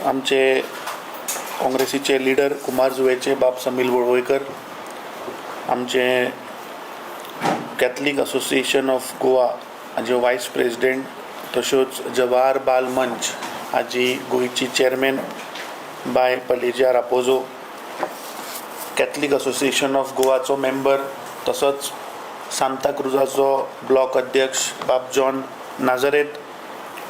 आमचे काँग्रेसीचे लिडर कुमारजुवेचे बाब समील वळवयकर, आमचे कॅथलीक असोसिएशन ऑफ गोवा हाजे वायस प्रेजिडेंट, तश्योच जवाहर बाल मंच हाजी गोंयची चेअरमॅन बाय Pelagia Raposo, Catholic Association of गोवाचो मेंबर तसोच सांताक्रुजाचो ब्लॉक अध्यक्ष बाब जॉन नाजरेत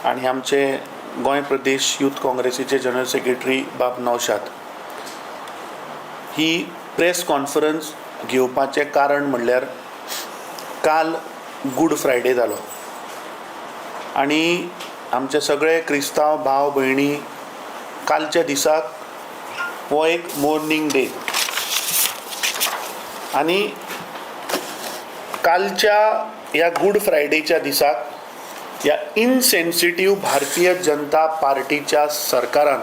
आनी आमचे गोंय प्रदेश यूथ काँग्रेसीचे जनरल सेक्रेटरी बाब नौशाद. ही प्रेस कॉन्फरन्स घेवपाचें कारण म्हणल्यार काल गूड फ्रायडे जालो आनी आमचे सगळे क्रिस्तांव भाव भयणी कालच्या दिसाक हो एक मोर्नींग डे आनी कालच्या ह्या गूड फ्रायडेच्या दिसाक ह्या इनसेन्सिटीव भारतीय जनता पार्टीच्या सरकारान,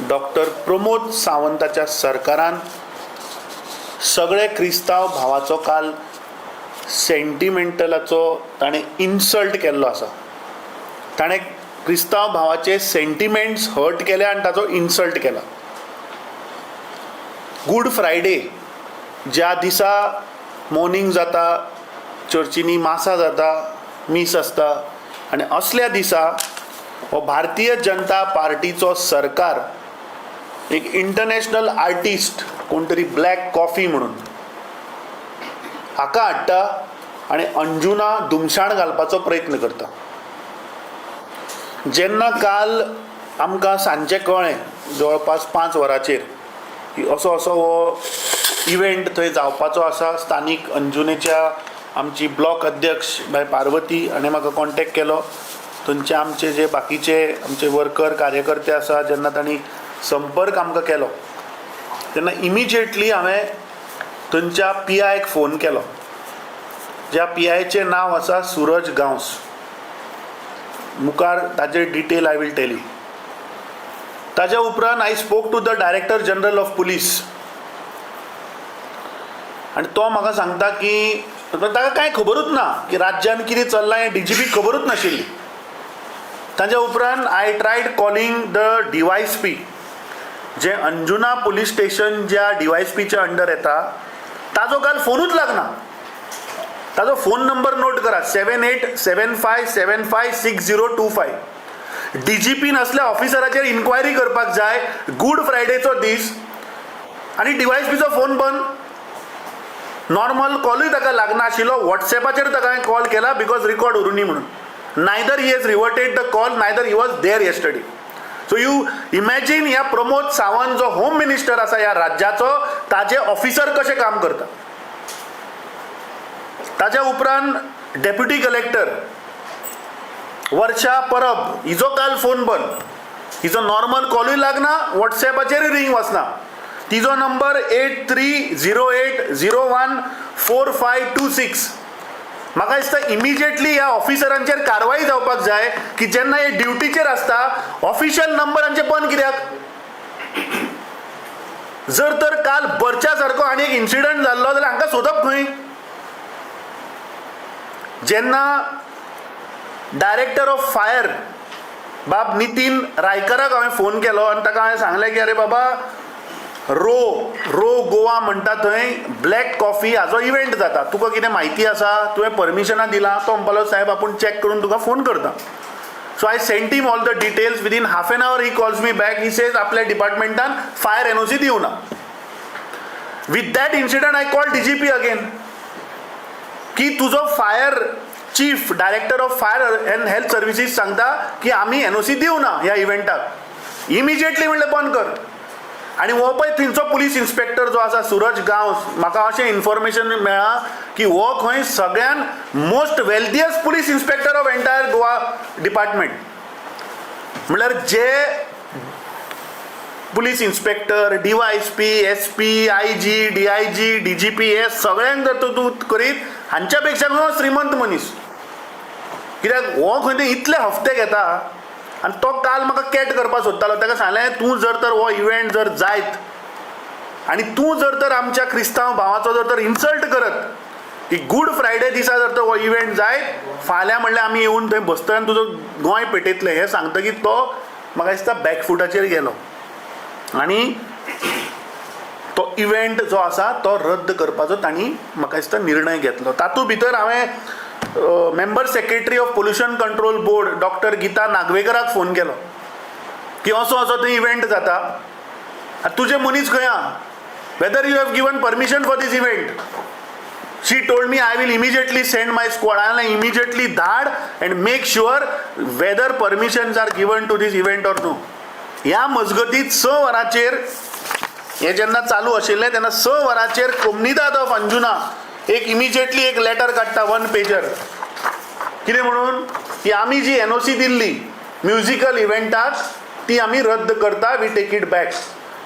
डॉक्टर प्रमोद सावंताच्या सरकारान सगळे क्रिस्तांव भावाचो काल सेंटिमेंटलाचो ताणें इन्सल्ट केल्लो आसा. ताणें क्रिस्तांव भावाचे सेंटिमेंट्स हर्ट केले आनी ताचो इन्सल्ट केला. गूड फ्रायडे ज्या दिसा मोर्नींग जाता, चर्चींनी मासां जाता, मीस आसता आनी असल्या दिसा हो भारतीय जनता पार्टीचो सरकार एक इंटरनॅशनल आर्टिस्ट कोण तरी ब्लॅक कॉफी म्हणून हाका हाडटा आनी अंजुना धुमशाण घालपाचो प्रयत्न करता. जेन्ना काल आमकां सांजचें कळ्ळें जवळपास 5 वरांचेर की असो असो हो इवेंट थंय जावपाचो आसा, स्थानीक अंजुनेच्या आमची ब्लॉक अध्यक्ष बाय पार्वती हाणें म्हाका कॉन्टेक्ट केलो. थंयचे आमचे जे बाकीचे आमचे वर्कर कार्यकर्ते आसा, जेन्ना तांणी संपर्क आमकां केलो तेन्ना इमिजिएटली हांवें थंयच्या पी आयक फोन केलो, ज्या पी आयचें नांव आसा सुरज गांवस. मुखार ताजे detail I will tell you. ताज्या उपरांत I spoke to the Director General of Police आनी तो म्हाका सांगता की ताका कांय खबरूच ना की राज्यान कितें चल्लां हें डी जी पीक खबरूच नाशिल्ली. ताज्या उपरांत I tried calling the DYSP, J Anjuna police station ज्या डी वाय एस पीच्या अंडर येता, ताजो काल फोनूच लागना. ताजो फोन नंबर नोट करा, 7875756025. डी जी पी नासल्या ऑफिसराचेर इन्क्वायरी करपाक जाय गूड फ्रायडेचो दीस आनी डी वाय एस पीचो फोन बंद. नॉर्मल कॉलूय ताका लागनाशिल्लो. वॉट्सॅपाचेर ताका हांवें कॉल केला because record उरुनी म्हणून. Neither he has reverted the call, neither he was there yesterday. So you imagine ह्या प्रमोद सावंत जो होम मिनिस्टर आसा ह्या राज्याचो, ताजे ऑफिसर कशें काम करता. ताज्या उपरांत डेप्युटी कलेक्टर वर्षा परब हिजो काल फोन बंद. हिजो नॉर्मल कॉलूय लागना, वॉट्सॅपाचेरूय रिंग वचना. तिजो नंबर 8308014526. म्हाका दिसता इमिजिएटली ह्या ऑफिसरांचेर कारवाई जावपाक जाय की जेन्ना हे ड्युटीचेर आसता, ऑफिशियल नंबर हांचे बंद कित्याक? जर तर काल बरच्या सारको आनी एक इन्सिडंट जाल्लो जाल्यार हांकां सोदप खंय? जेन्ना डायरेक्टर ऑफ फायर बाब नितीन रायकराक हांवें फोन केलो आनी ताका हांवें सांगलें की अरे बाबा, रो रो गोवा म्हणटा थंय ब्लॅक कॉफी हाजो इव्हेंट जाता, तुका कितें म्हायती आसा? तुवें परमिशनां दिलां? तो म्हणपालो, साहेब, आपूण चॅक करून तुका फोन करता. So I sent him all the details. Within half an hour he calls me back. He says आपल्या डिपार्टमेंटान फायर एनओसी दिवना. With that incident I call DGP again की तुजो fire chief, Director of Fire and Health Services सांगता की आमी NOC दिवना ह्या इव्हेंटाक. Immediately म्हणलें बंद कर. आनी हो पळय थंयचो पुलीस इन्स्पेक्टर जो आसा सुरज गांवस, म्हाका अशें इन्फॉर्मेशन मेळ्ळां की हो खंय सगळ्यान most wealthiest police inspector of entire Goa department. म्हणल्यार जे police inspector, DYSP, SP, IG, DIG, DGP हे सगळ्यांक जर तूं करीत, हांच्या पेक्षा हो श्रीमंत मनीस. कित्याक हो खंय ते इतले हफ्ते घेता. आनी तो काल म्हाका कॅट करपाक सोदतालो. ताका सांगलें, तूं जर तर हो इव्हेंट जर जायत आनी तूं जर तर आमच्या क्रिस्तांव भावाचो जर तर इन्सल्ट करत की गूड फ्रायडे दिसा जर तर हो इव्हेंट जायत, फाल्यां म्हणल्यार आमी येवन थंय बसतले आनी तुजो गोंय पेटयतले. हें सांगतकीर तो म्हाका दिसता बॅकफुटाचेर गेलो आनी तो इव्हेंट जो आसा तो रद्द करपाचो तांणी म्हाका दिसता निर्णय घेतलो. तातूंत भितर हांवें member secretary of Pollution Control Board Doctor Gita नागवेकराक phone केलो की असो असो थंय इव्हेंट जाता, तुजे मनीस खंय आहा, whether you have given permission for this event. She told me, "I will immediately send my squad." हांवें इमिजिएटली धाड and make sure whether permissions are given to this event or no. ह्या मजगतीत 6 वरांचेर हें जेन्ना चालू आशिल्लें तेन्ना 6 वरांचेर कोमनिदाद ऑफ अंजुना एक इमिजिएटली एक लेटर काडटा, वन पेजर. कितें म्हणून की आमी जी एनओसी दिल्ली म्युजिकल इव्हेंटाक ती आमी रद्द करता, we take it back.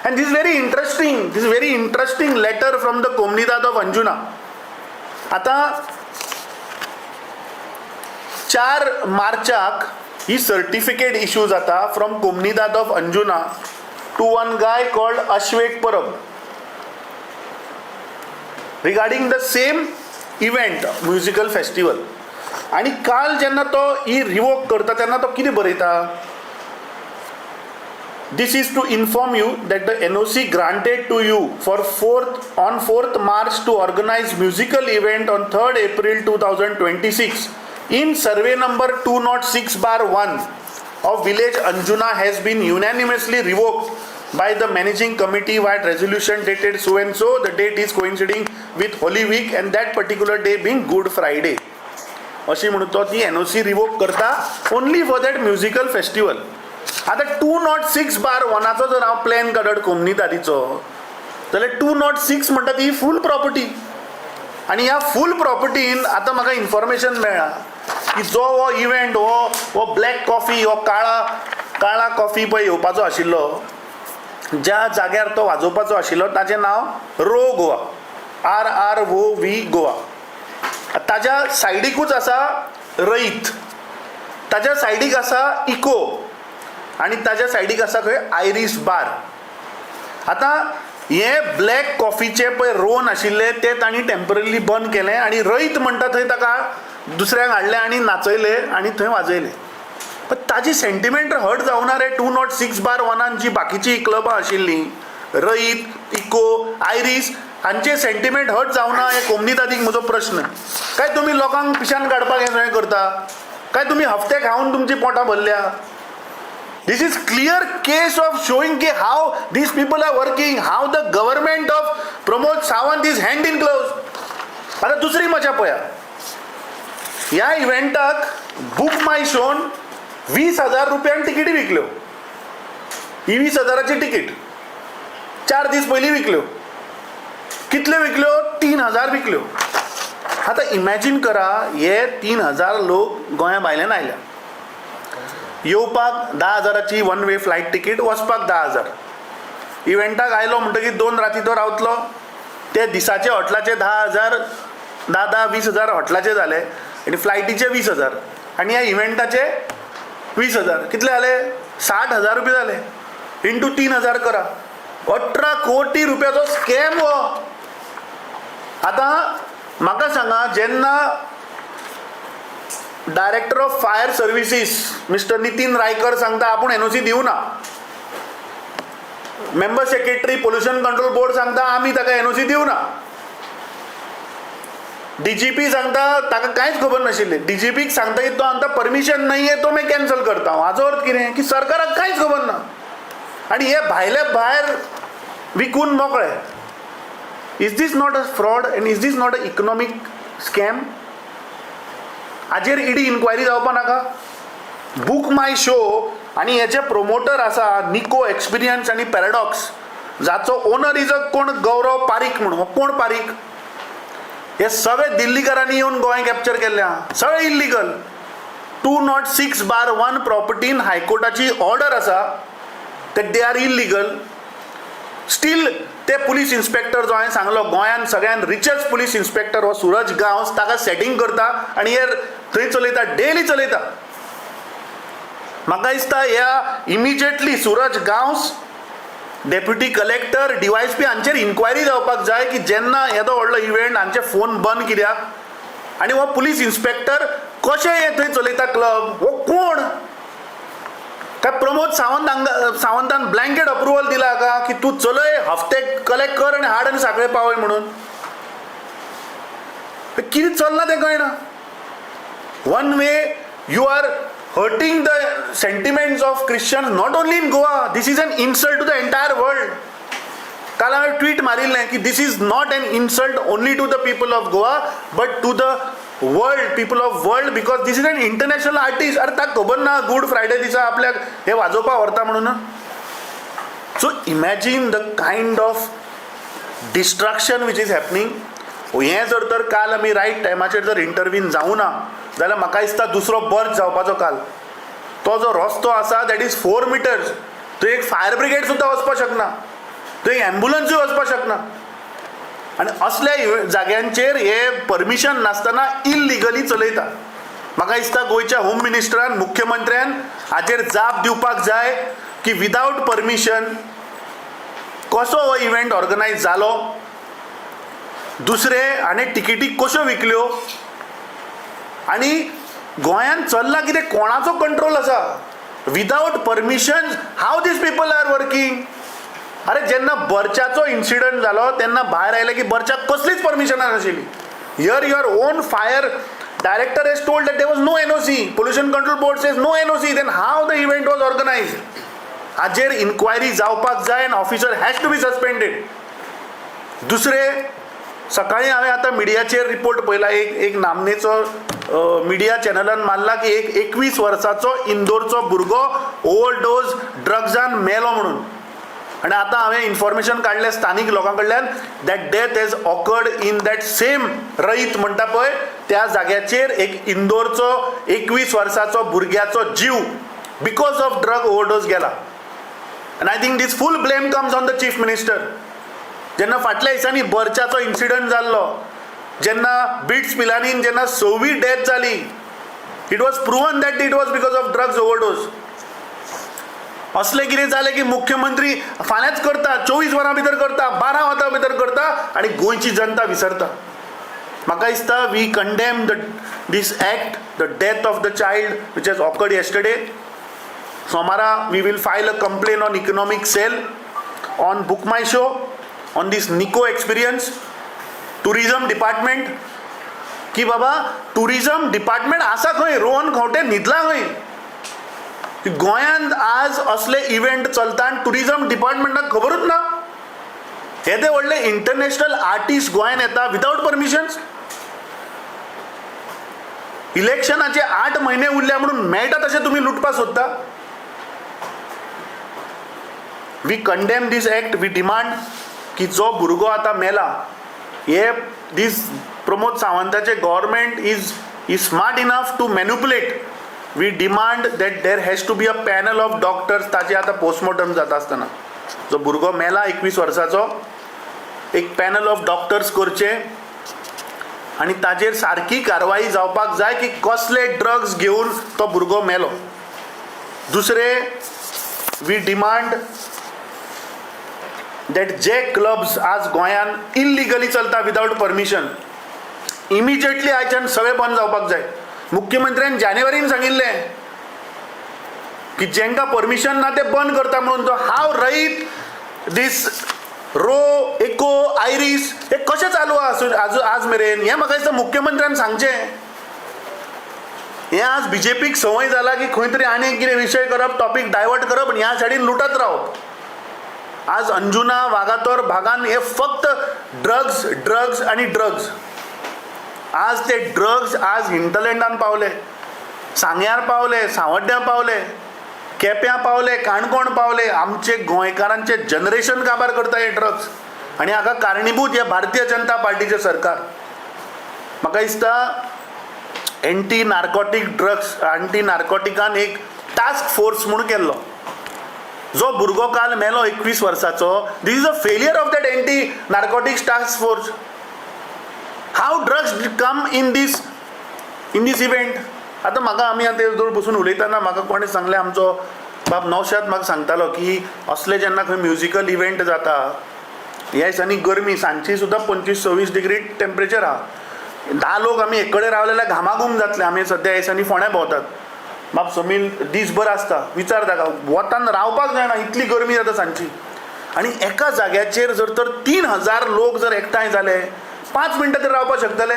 And this very interesting, this very interesting letter from the Comunidade of Anjuna. आतां 4 मार्चाक ही सर्टिफिकेट इशू जाता from Comunidade of Anjuna to one guy called Ashwek Parab regarding the same event, musical festival. आनी काल जेन्ना तो ही revoke करता तेन्ना तो कितें बरयता? "This is to inform you that the NOC granted to you for fourth on 4th March to organize musical event on 3rd April 2026 in survey number 206/1 of village Anjuna has been unanimously revoked by the managing committee by resolution dated so and so. The date is coinciding with Holy Week and that particular day being Good Friday." अशी म्हणून तो ती NOC revoke करता only for that musical festival. आतां 206/1आचो जर हांव plan काडत कोमनिदादीचो जाल्यार 206 म्हणटा ती फूल प्रॉपर्टी. आनी ह्या फूल प्रॉपर्टीन आतां म्हाका इन्फॉर्मेशन मेळ्ळां की जो हो इव्हेंट हो हो ब्लॅक कॉफी, हो काळा काळा कॉफी पळय येवपाचो आशिल्लो, ज्या जाग्यार तो वाजोवपाचो आशिल्लो ताचें नांव रो गोवा, RROV Goa. ताज्या सायडीकूच आसा रईत, ताज्या सायडीक आसा इको आनी ताज्या सायडीक आसा खंय आयरीस बार. आतां हे ब्लॅक कॉफीचे पळय रोन आशिल्ले ते तांणी टेम्पररीली बंद केलें आनी रईत म्हणटा थंय ताका दुसऱ्यांक हाडले आनी नाचयले आनी थंय वाजयले. पण ताजी सेंटिमेंट हर्ट जावना रे? 206/1आन जी बाकीची क्लबां आशिल्लीं, रईत, इको, आयरीस, हांचे सेंटिमेंट हर्ट जावना? हे कोमनिदादीक म्हजो प्रश्न. काय तुमी लोकांक पिशान काडपाक हें सगळें करता? काय तुमी हफ्ते खावन तुमची पोटां भरल्या? This is clear case of showing की how these people are working, how the government of Pramod Sawant is hand in gloves. आतां दुसरी मजा पळया. ह्या इव्हेंटाक बूक माय शोन 20,000 रुपयान तिकेटी विकल्यो. ही 20,000ची तिकीट 4 दीस पयलीं विकल्यो. कितल्यो विकल्यो? 3000 विकल्यो. आतां इमॅजीन करा, हे 3000 लोक गोंया भायल्यान आयल्या. येवपाक 10,000ची वन वे फ्लायट तिकीट, वचपाक 10,000. इव्हेंटाक आयलो म्हणटकीर 2 राती तो रावतलो. ते दिसाचे हॉटलाचे 10,000, धा धा 20,000 हॉटलाचे जाले आनी फ्लायटीचे 20,000 आनी ह्या इव्हेंटाचे 20,000, कितले जाले? 60,000 रुपया जाले. इंटू 3000 करा, 18 कोटी रुपयाचो स्कॅम हो. आतां म्हाका सांगा, जेन्ना Director of Fire Services Mister Nitin Raikar सांगता आपूण एनओसी दिवना, Member Secretary Pollution Control Board सांगता आमी ताका एनओसी दिवना, डीजीपी सांगता ताका कांयच खबर नाशिल्लें, डीजीपीक सांगता की तो आमकां परमिशन नहीं है तो मैं कॅन्सल करता. हाजो अर्थ कितें की सरकाराक कांयच खबर ना आनी हे भायले भायर विकून मोकळे. Is this not a fraud and is this not a economic scam? हाजेर इडी इन्क्वायरी जावपा नाका? बूक माय शो आनी हेचे प्रोमोटर आसा निको एक्सपिरियन्स आनी पॅराडॉक्स, जाचो ओनर is a कोण गौरव पारीक म्हणून. हो कोण पारीक? हे सगळे दिल्लीकारांनी येवन गोंय कॅप्चर केल्ले आहा, सगळे इल्लिगल. 206/1 प्रॉपर्टीन हायकोर्टाची ऑर्डर आसा that they are illegal. Still ते पुलीस इन्स्पेक्टर जो हांवें सांगलो, गोंयान सगळ्यान रिचेस्ट पुलीस इन्स्पेक्टर हो सुरज गांवस, ताका सेटींग करता आनी हे थंय चलयता, डेली चलयता. म्हाका दिसता ह्या immediately Suraj Gawas, deputy collector, DySP हांचेर इन्क्वायरी जावपाक जाय की जेन्ना येदो व्हडलो इव्हेंट, हांचे फोन बंद कित्याक आनी हो पुलीस इन्स्पेक्टर कशें हे थंय चलयता क्लब? हो कोण? काय प्रमोद सावंत हांगा सावंतान ब्लँकेट अप्रुवल दिला का की तूं चलय, हफ्ते कलेक्ट कर आनी हाड आनी सांखळे पावय म्हणून? कितें चल्लां तें कळना. One way you are hurting the sentiments of Christians, not only in Goa, this is an insult to the entire world. काल हांवें ट्वीट मारिल्लें की this is not an insult only to the people of Goa but to the world, people of world, because this is an international artist. अरे, ताका खबर ना good Friday दिसा आपल्याक हे वाजोवपाक व्हरता म्हणून? So imagine the kind of destruction which is happening. हें जर तर काल आमी रायट टायमाचेर जर इंटरवीन जावं ना जाल्यार म्हाका दिसता दुसरो बर्च जावपाचो. काल तो जो रस्तो आसा, that is 4 meters. थंय एक फायर ब्रिगेड सुद्दां वचपाक शकना, थंय एम्बुलन्सूय वचपाक शकना आनी असल्या जाग्यांचेर हे परमिशन नासतना इलिगली चलयता. म्हाका दिसता गोंयच्या होम मिनिस्टरान, मुख्यमंत्र्यान हाचेर जाप दिवपाक जाय की विदावट परमिशन कसो हो इव्हेंट ऑर्गनायज जालो. दुसरें, आनी टिकेटी कश्यो विकल्यो आनी गोंयांत चल्लां कितें, कोणाचो कंट्रोल आसा? Without permission how these people are working? अरे, जेन्ना बर्चाचो इन्सिडंट जालो तेन्ना भायर आयलें की बर्चाक कसलीच परमिशनां नाशिल्ली. Here your own fire director has told that there was no NOC. Pollution Control Board says no NOC. Then how the event was organized? हाजेर इन्क्वायरी जावपाक जाय आनी officer has to be suspended. दुसरें, सकाळी हांवें आतां मिडियाचेर रिपोर्ट पळयला. एक एक नामनेचो मिडिया चॅनलान मारला की एक 21 वर्साचो इंदोरचो भुरगो ओवरडोज ड्रग्सान मेलो म्हणून. आनी आतां हांवें इन्फॉर्मेशन काडलें स्थानीक लोकां कडल्यान that death has occurred in that same रईत म्हणटा पळय, त्या जाग्याचेर एक इंदोरचो 21 वर्साचो भुरग्याचो जीव because of drug overdose गेला. आनी I think this full blame comes on the chief minister. जेन्ना फाटल्या दिसांनी बर्चाचो इन्सिडंट जाल्लो, जेन्ना बिट्स पिलानीन जेन्ना सवी डेथ जाली, it was proven that it was because of drugs overdose. असलें कितें जालें की मुख्यमंत्री फाल्यांच करता, 24 वरां भितर करता, 12 वरां भितर करता आनी गोंयची जनता विसरता. म्हाका दिसता we condemn the this act, the death of the child which has occurred yesterday. सोमारा we will file a complain on economic cell, on Book My Show, on this Nicco Experience, tourism department, की बाबा, tourism department आसा खंय? रोहन खंवटे न्हिदला खंय? की गोंयांत आज असले इव्हेंट चलता आनी टुरिजम डिपार्टमेंटाक खबरूच ना? येदे व्हडले इंटरनॅशनल आर्टिस्ट गोंयांत येता विदावट परमिशन्स. इलेक्शनाचे 8 म्हयने उरल्या म्हणून मेळटा तशें तुमी लुटपा सोदता. We condemn this act. We demand की जो भुरगो आतां मेला, हे दीस Pramod सावंताचे government is smart enough to manipulate. We demand that there has to be a panel of doctors. ताचे आतां पोस्टमॉर्टम जाता आसतना, जो भुरगो मेला 21 वर्साचो, एक पॅनल ऑफ डॉक्टर्स करचे आनी ताजेर सारकी कारवाई जावपाक जाय की कसले ड्रग्स घेवन तो भुरगो मेलो. दुसरें, we demand that J clubs आज गोंयांत इलिगली चलता विदावट परमिशन, इमिजिएटली आयच्यान सगळें बंद जावपाक जाय. मुख्यमंत्र्यान जानेवारीन सांगिल्लें की जेंकां परमिशन ना ते बंद करता म्हणून. तो हाव रईत, दीस रो, एको, आयरीस हे कशें चालू आसा आज आज मेरेन, हें म्हाका दिसता मुख्यमंत्र्यान सांगचें. हें आज बीजेपीक संवय जाला की खंय तरी आनी एक कितें विशय करप, टॉपीक डायवर्ट करप आनी ह्या सायडीन लुटत रावप. आज अंजुना, वागातोर भागान हे फक्त ड्रग्स, ड्रग्स आनी ड्रग्स. आज ते ड्रग्स आज हिंटरलँडान पावले, सांग्यार पावले, सांवड्ड्यां पावले, केप्यां पावले, काणकोण पावले. आमचे गोंयकारांचे जनरेशन काबार करता हे ड्रग्स आनी हाका कारणीभूत हे भारतीय जनता पार्टीचें सरकार. म्हाका दिसता एंटी नार्कोटीक ड्रग्स, एंटी नार्कोटिकान एक टास्क फोर्स म्हूण केल्लो. जो भुरगो काल मेलो 21 वर्साचो, this is a failure of that anti narcotics task force. How drugs come in this event? आतां म्हाका, आमी आतां जवळ बसून उलयतना म्हाका कोणें सांगलें, आमचो बाब नौशाद म्हाका सांगतालो की असले जेन्ना खंय म्युजिकल इव्हेंट जाता, ह्या दिसांनी गरमी, सांजची सुद्दां 25-26 डिग्री टेम्परेचर आहा. 10 लोक आमी एक कडेन रावले जाल्यार घामाघूम जातले. आमी सद्या ह्या दिसांनी फोंड्या भोंवतात. बाब समील दीसभर आसता, विचार ताका, वतान रावपाक जायना, इतली गरमी जाता सांजची. आनी एका जाग्याचेर जर तर 3000 लोक जर एकठांय जाले, 5 मिनटां तरी रावपाक शकतले?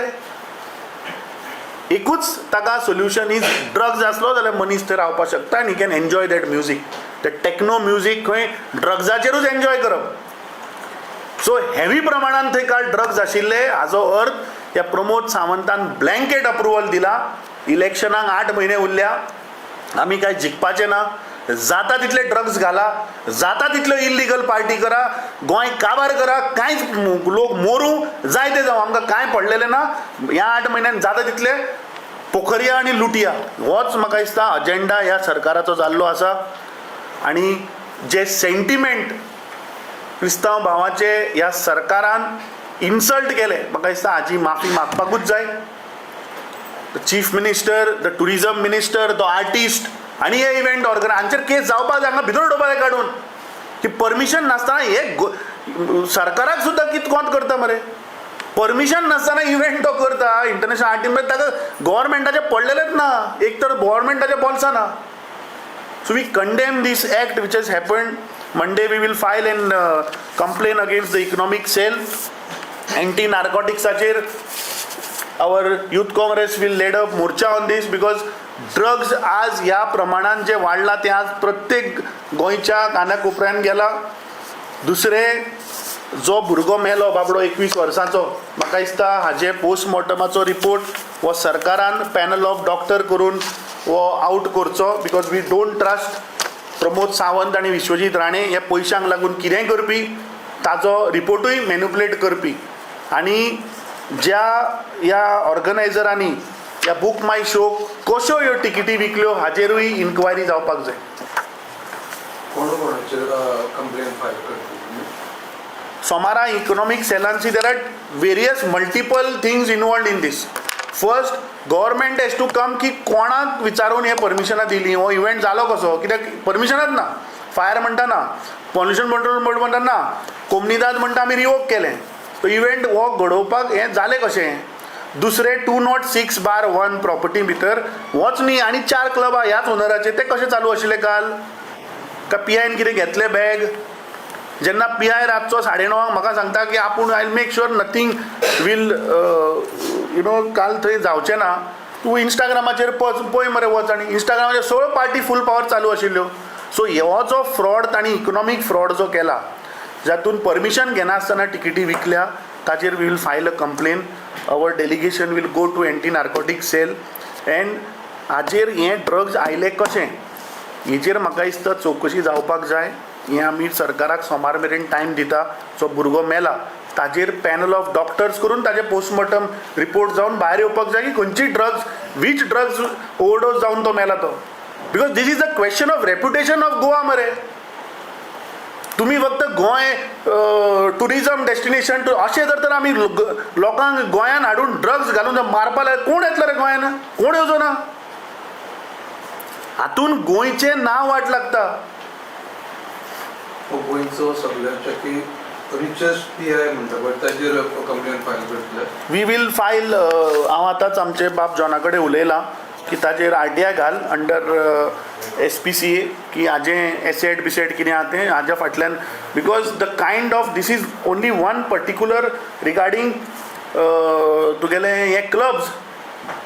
एकूच ताका सोल्युशन is drugs आसलो जाल्यार मनीस थंय रावपाक शकता आनी he can enjoy that music. ते टॅक्नो म्युजीक खंय ड्रग्साचेरूच एन्जॉय करप. सो हेवी प्रमाणान थंय काल ड्रग्स आशिल्ले. हाजो अर्थ ह्या प्रमोद सावंतान ब्लँकेट अप्रुवल दिला. इलेक्शनाक 8 म्हयने उरल्या, आमी काय जिखपाचें ना, जाता तितले ड्रग्स घाला, जाता तितल्यो इल्लिगल पार्टी करा, गोंय काबार करा, कांयच लोक मोरूं, जाय तें जावं, आमकां कांय पडलेलें ना. ह्या 8 म्हयन्यान जाता तितले पोखरया आनी लुटया, होच म्हाका दिसता अजेंडा ह्या सरकाराचो जाल्लो आसा. आनी जे सेंटिमेंट क्रिस्तांव भावाचे ह्या सरकारान इन्सल्ट केले, म्हाका दिसता हाजी माफी मागपाकूच जाय. The chief minister, the tourism minister, the artist आनी हे इव्हेंट ऑर्गनायझर हांचेर केस जावपाक जाय, हांगा भितर उडोवपाक जाय काडून की परमिशन नासतना हे सरकाराक सुद्दां कितें कोंत करता मरे. परमिशन नासतना इव्हेंट तो करता इंटरनॅशनल आर्टिस्ट, ताका गव्हर्मेंटाचें पडलेलेंच ना, एक तर गव्हर्मेंटाच्या बोल्सां ना. So we condemn this act which has happened. Monday we will file an complaint against the economic cell. Anti नार्कोटिक्साचेर our Youth Congress will lead a morcha on this, because drugs आज ह्या प्रमाणान जे वाडला तें आज प्रत्येक गोंयच्या काना कोपऱ्यान गेला. दुसरें, जो भुरगो मेलो बाबडो 21 वर्सांचो, म्हाका दिसता हाजे पोस्टमॉर्टमाचो रिपोर्ट हो सरकारान पॅनल ऑफ डॉक्टर करून हो आवट करचो, because we don't trust Pramod Sawant आनी विश्वजीत राणे. हे पयशांक लागून कितेंय करपी, ताजो रिपोर्टूय मॅनिपुलेट करपी. आनी ज्या ह्या ऑर्गनायझरांनी ह्या बूक माय शो कश्यो ह्यो टिकेटी विकल्यो हाजेरूय इन्क्वायरी जावपाक जाय. कोण कोणाचेर कंप्लेन फायल करतली तुमी? सोमारा economic सेलान, see, there are various multiple things involved in this. First, government has to come की कोणाक विचारून हे परमिशनां दिली, हो इव्हेंट जालो कसो, कित्याक परमिशनाच ना. फायर म्हणटा ना, पॉल्युशन कंट्रोल बोर्ड म्हणटा ना, कोमनिदाद म्हणटा आमी रिवोक केलें. तो इव्हेंट हो घडोवपाक हें जालें कशें? दुसरें, 206/1 प्रॉपर्टी भितर होच न्ही आनी चार क्लबां ह्याच ओनराचे, ते कशे चालू आशिल्ले काल? का पी आयन कितें घेतलें बॅग? जेन्ना पी I रातचो 9:30 म्हाका सांगता की आपूण I make sure nothing will काल थंय जावचें ना. तूं इंस्टाग्रामाचेर पच पळय मरे, वच आनी इंस्टाग्रामाचेर सगळ्यो पार्टी फूल पावर चालू आशिल्ल्यो. सो हो जो फ्रॉड तांणी इकॉनॉमीक फ्रॉड जो केला, जातून परमिशन घेनासतना टिकेटी विकल्या, ताचेर we will file a complain. Our delegation will go to anti narcotic cell and हाजेर हें ड्रग्स आयलें कशें हेजेर म्हाका दिसता चवकशी जावपाक जाय. हें आमी सरकाराक सोमार मेरेन टायम दिता. जो भुरगो मेला ताजेर पॅनल ऑफ डॉक्टर्स करून ताजें पोस्टमॉर्टम रिपोर्ट जावन भायर येवपाक जाय की खंयची ड्रग्स, वीच ड्रग्स ओवरडोज जावन तो मेला तो, because this is a question of reputation of Goa मरे. तुमी फक्त गोंय टुरिजम डेस्टिनेशन टू अशें जर तर आमी लोकांक गोंयान हाडून ड्रग्स घालून जर मारपा लागले, कोण येतलो रे गोंयान? कोण येवचो ना. हातून गोंयचें नांव वाट लागता. हो गोंयचो सगळ्याच्या की रिचेस्ट पी I म्हणटा, बट ताजेर कंप्लेन फायल करतले? We will file. हांव आतांच आमचे बाब जॉना कडेन उलयलां की ताजेर आरटीआय घाल अंडर एसपीसीए की हाजें एसेट बिसेट कितें आहा तें हाज्या फाटल्यान, because the kind of this is only one particular regarding तुगेलें हे क्लब्स,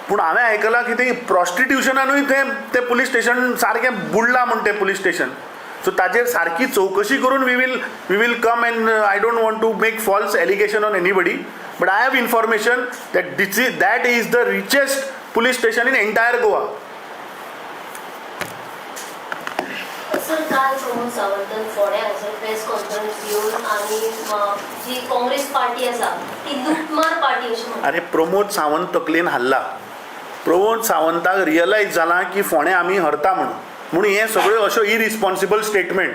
पूण हांवें आयकलां की ते प्रॉस्टिट्युशनानूय तें तें पुलीस स्टेशन सारकें बुडलां म्हूण तें पुलीस स्टेशन. सो ताजेर सारकी चवकशी करून we will come and I don't want to make false allegation on anybody, but I have information that this is that is the richest police station in entire Goa. Sir, काल प्रमोद सावंतान फोंड्या हांगासर press conference घेवन आनी जी Congress party आसा ती लुटमार party अशें म्हणटा. अरे, प्रमोद सावंत तकलेन हाडला. प्रमोद सावंताक रियलायज जालां की फोंडें आमी हरता म्हणून, म्हणून हें सगळ्यो अश्यो इरिस्पॉन्सिबल स्टेटमेंट.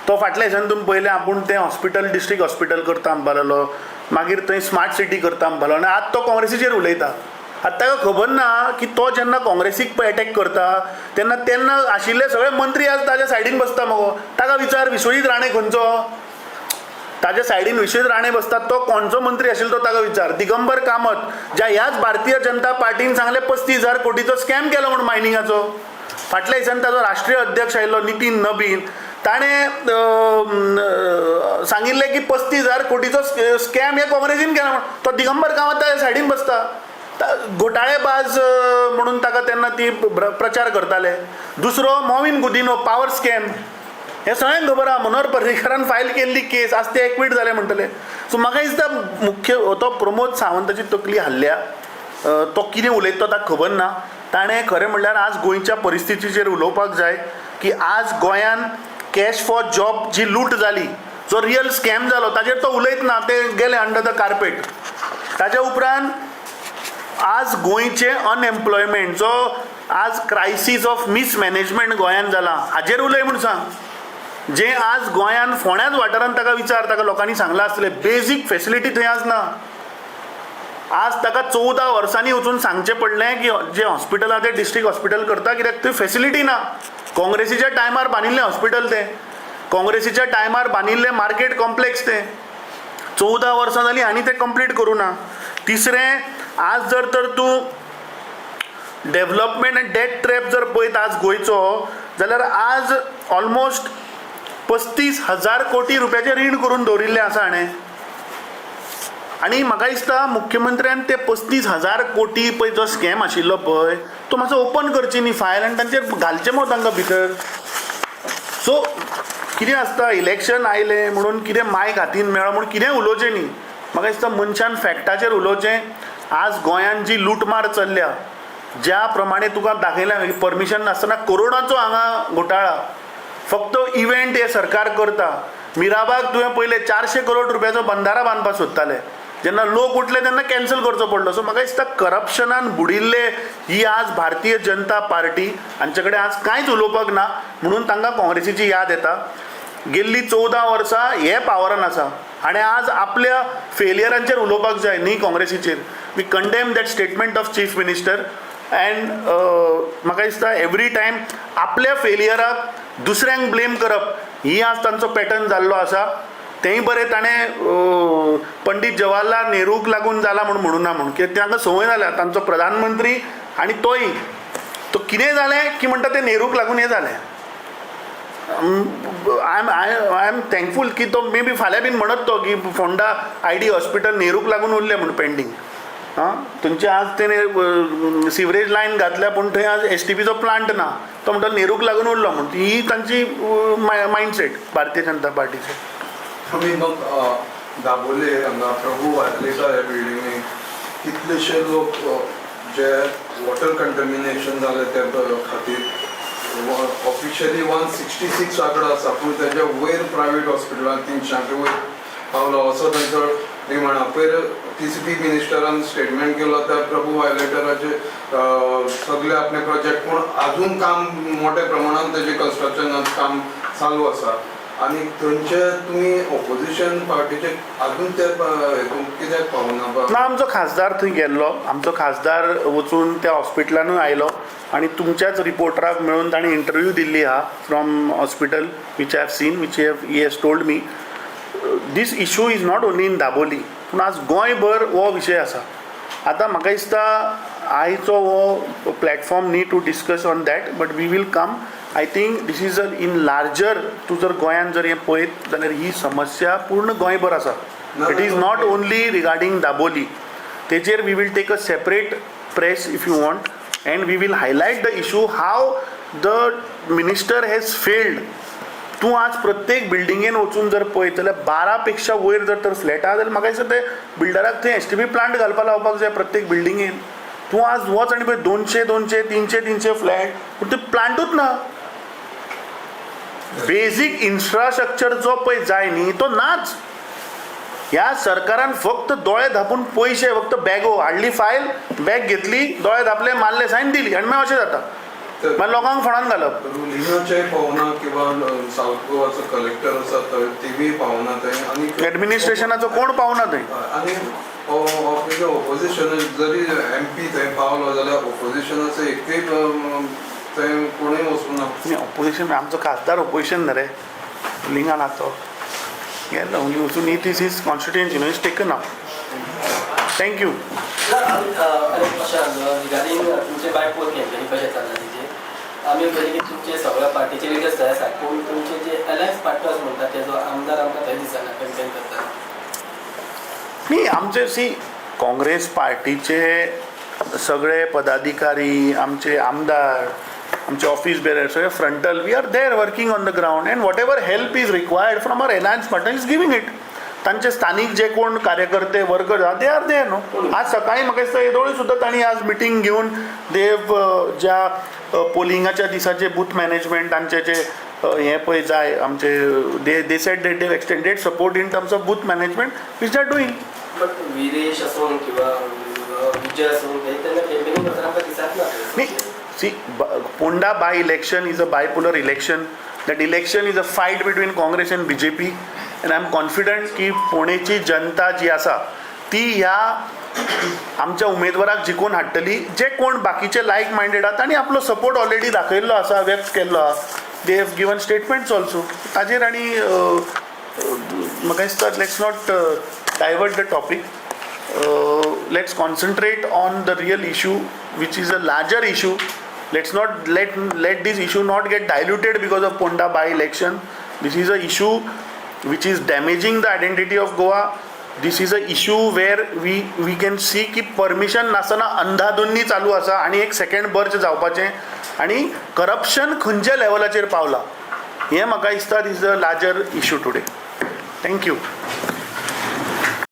तो फाटल्या दिसान तुमी पळयलें, आपूण तें हॉस्पिटल, डिस्ट्रिक्ट हॉस्पिटल करता म्हणपा लागलो, मागीर थंय स्मार्ट सिटी करता म्हणपा लागलो आनी आतां तो काँग्रेसीचेर उलयता. आतां ताका खबर ना की तो जेन्ना काँग्रेसीक पळय एटॅक करता तेन्ना तेन्ना आशिल्ले सगळे मंत्री आज ताज्या सायडीन बसता मगो. ताका विचार, विश्वजीत राणे खंयचो? ताज्या सायडीन विश्वजीत राणे बसतात, तो कोणचो मंत्री आशिल्लो तो ताका विचार. दिगंबर कामत, ज्या ह्याच भारतीय जनता पार्टीन सांगलें 35,000 कोटीचो स्कॅम केलो म्हूण मायनिंगाचो. फाटल्या दिसांनी ताजो राष्ट्रीय अध्यक्ष आयिल्लो नितीन नबीन, ताणें सांगिल्लें की 35,000 कोटीचो स्कॅम हे काँग्रेसीन केला म्हूण. तो दिगंबर कामत ताच्या सायडीन बसता, घोटाळेबाज म्हणून ताका तेन्ना ती प्रचार करताले. दुसरो मॉविन गुदिन्हो पावर स्कॅम, हें सगळ्यांक खबर आहा. मनोहर पर्रीकारान फायल केल्ली केस, आज ते एक्वीट जाले म्हणटले. सो म्हाका दिसता मुख्य तो प्रमोद सावंताची तकली हाल्ल्या. तो कितें उलयता तो ताका खबर ना. ताणें खरें म्हणल्यार आज गोंयच्या परिस्थितीचेर उलोवपाक जाय की आज गोंयान कॅश फॉर जॉब जी लूट जाली, जो रियल स्कॅम जालो ताजेर तो उलयत ना, ते गेले अंडर the carpet. ताज्या उपरांत आज गोंयचें अनएम्प्लॉयमेंट, जो आज क्रायसीस ऑफ मिसमॅनेजमेंट गोंयांत जाला हाजेर उलय म्हूण सांग. जें आज गोंयांत फोंड्याच वाठारांत ताका विचार, ताका लोकांनी सांगलां आसतलें, बेजीक फेसिलिटी थंय आज ना. आज ताका 14 वर्सांनी वचून सांगचें पडलें की जें हॉस्पिटल आहा तें डिस्ट्रिक्ट हॉस्पिटल करता, कित्याक थंय फेसिलिटी ना. काँग्रेसीच्या टायमार बांदिल्लें हॉस्पिटल तें, काँग्रेसीच्या टायमार बांदिल्लें मार्केट कॉम्प्लेक्स तें, 14 वर्सां जालीं आनी तें कंप्लीट करूं ना. तिसरें, आज जर तर तूं डेवलपमेंट आनी डेट ट्रॅप जर पळयत आज गोंयचो जाल्यार आज ऑलमोस्ट 35,000 कोटी रुपयाचें रीण करून दवरिल्लें आसा हाणें. आनी म्हाका दिसता मुख्यमंत्र्यान ते 35,000 कोटी पळय जो स्कॅम आशिल्लो पळय तो मातसो ओपन करची न्ही फायल आनी तांचेर घालचें मगो तांकां भितर. सो कितें आसता, इलेक्शन आयलें म्हणून कितें मायक हातीन मेळ्ळो म्हणून कितेंय उलोवचें न्ही. म्हाका दिसता मनशान फॅक्टाचेर उलोवचें. आज गोंयांत जी लुटमार चल्ल्या, ज्या प्रमाणे तुका दाखयलां परमिशन नासतना करोडांचो हांगा घोटाळा, फक्त इव्हेंट हे सरकार करता. मिराबाग तुवें पयलें 400 करोड रुपयाचो बंदारा बांदपाक सोदताले, जेन्ना लोक उठले तेन्ना कॅन्सल करचो पडलो. सो म्हाका दिसता करप्शनान बुडिल्ले ही आज भारतीय जनता पार्टी, हांचे कडेन आज कांयच उलोवपाक ना म्हणून तांकां काँग्रेसीची याद येता. गेल्ली 14 वर्सां हे पावरान आसा आनी आज आपल्या फेलियरांचेर उलोवपाक जाय न्ही काँग्रेसीचेर. We condemn that statement of chief minister and म्हाका दिसता एवरी टायम आपल्या फेलियराक दुसऱ्यांक ब्लेम करप ही आज तांचो पॅटर्न जाल्लो आसा. तेंय बरें ताणें पंडीत जवाहरलाल नेहरूक लागून जाला म्हूण म्हणूना, म्हूण कित्याक तांकां संवय जाल्या तांचो प्रधानमंत्री आनी तोय तो कितें जालें की म्हणटा तें नेहरूक लागून हें जालें. I am thankful की तो मे बी फाल्यां बीन म्हणत तो की फोंडा आयडी हॉस्पिटल नेहरूक लागून उरलें म्हूण पेंडींग. आं, थंयचे आज तेणें सिवरेज लायन घातल्या पूण थंय आज एसटीपीचो प्लांट ना, तो म्हणटा नेहरूक लागून उरलो म्हूण. ही तांची मायंडसेट भारतीय जनता पार्टीची. तुमी मग दाबोले हांगा प्रभू वार्लेकर ह्या बिल्डिंगेक कितलेशे लोक जे वॉटर कंटमिनेशन जालें ते खातीर ऑफिशियली 166 आंकडो आसा, पूण तेज्या वयर प्रायवेट हॉस्पिटलान 300 वयर पावलो असो तांचो डिमांड. पयर टीसीपी मिनिस्टरान स्टेटमेंट केलो त्या प्रभू वायलेटराचे सगळे आपले प्रोजेक्ट, पूण आजून काम मोठ्या प्रमाणान तेजें कन्स्ट्रक्शन काम चालू आसा. आनी थंयचे तुमी ऑपोजिशन पार्टीचे आजून ते हेतून कित्याक पावना? ना, आमचो खासदार थंय गेल्लो, आमचो खासदार वचून त्या हॉस्पिटलानूय आयलो आनी तुमच्याच रिपोर्टराक मेळून ताणें इंटरव्यू दिल्ली आहा from hospital, which I have seen, which have he has told me. This issue is not only in Dabolim, पूण आज गोंयभर हो विशय आसा. आतां म्हाका दिसता आयचो हो प्लॅटफॉर्म न्ही to discuss on that, but we will come. I think this is a in larger, तूं जर गोंयांत जर हें पळयत जाल्यार ही समस्या पूर्ण गोंयभर आसा. It is not only regarding Dabolim. तेजेर we will take a separate press if you want and we will highlight the issue how the minister has failed. तूं आज प्रत्येक बिल्डिंगेन वचून जर पळयत जाल्यार 12 पेक्षा वयर जर तर फ्लॅट आहा जाल्यार म्हाका दिसता ते बिल्डराक थंय एसटीपी प्लांट घालपाक लावपाक जाय प्रत्येक बिल्डिंगेन. तूं आज वच आनी पळय 200 200 300 300 फ्लॅट, पूण ते प्लांटूच ना. बेजीक इन्फ्रास्ट्रक्चर जो पळय जाय न्ही तो नाच. ह्या सरकारान फक्त दोळे धापून पयशे, फक्त बॅगो हाडली, फायल बॅग घेतली, दोळे धापले, मारले सायन, दिली आनी मागीर अशें जाता, मागीर लोकांक फोंडान घालप. रुलिनाचेय पावना किंवा सावथ गोवाचो कलेक्टर आसा थंय तेवूय पावना थंय आनी एडमिनिस्ट्रेशनाचो कोण पावना थंय. आनी ऑपोजिशन जरी एमपी थंय पावलो जाल्यार ऑपोजिशनाचो एकूय थंय कोणूय वचूं ना. ऑपोजिशन आमचो खासदार ऑपोजिशन न्ही रे, लिंगा तो गेलो वचून. It is his constituency, no, is taken up. Thank you. अशें रिगार्डींग तुमचे बायपोल कॅम्पेनी कशें चल्ला तेजेर? आमी पळयलें की तुमचे सगळ्या पार्टीचे लिडर्स थंय आसा, पूण तुमचे जे अलायन्स पार्टनर्स म्हणटा तेजो आमदार आमकां थंय दिसना कॅम्पेन करतना. न्ही, आमचे, सी, काँग्रेस पार्टीचे सगळे पदाधिकारी, आमचे आमदार, आमचे ऑफिस बेरर सगळे frontal, we are there working on the ground and whatever help is required from our alliance partner is giving it. तांचे स्थानीक जे कोण कार्यकर्ते, वर्कर आहा, they are there न्हू. आज सकाळी म्हाका दिसता येदोळी सुद्दां तांणी आज मिटींग घेवन देव ज्या पोलिंगाच्या दिसाचे बूथ मॅनेजमेंट तांचे जे हें पळय जाय आमचे, they said they extended support in terms of booth management, which they are doing. But Viresh आसूं किंवा विजय आसूं, हे तेन्ना कॅम्पेनींग करतना आमकां दिसत ना. नाही, see, Ponda by election is a bipolar election. That election is a fight between Congress and BJP and I am confident की फोंडेची जनता जी आसा ती ह्या आमच्या उमेदवाराक जिखोवन हाडटली. जे कोण बाकीचे लायक मायंडेड आहा, तांणी आपलो सपोर्ट ऑलरेडी दाखयल्लो आसा, व्यक्त केल्लो आहा. They have given statements also. ताजेर आनी म्हाका दिसता, let's not divert the topic. Let's concentrate on the real issue, which is a larger issue. Let's not let this issue not get diluted because of Ponda by election. This is a issue which is damaging the identity of Goa. This is a issue where we can see की permission नासतना अंधाधुंदी चालू आसा आनी एक second बर्च जावपाचें आनी corruption खंयच्या लेवलाचेर पावला हें म्हाका दिसता is a larger issue today. Thank you.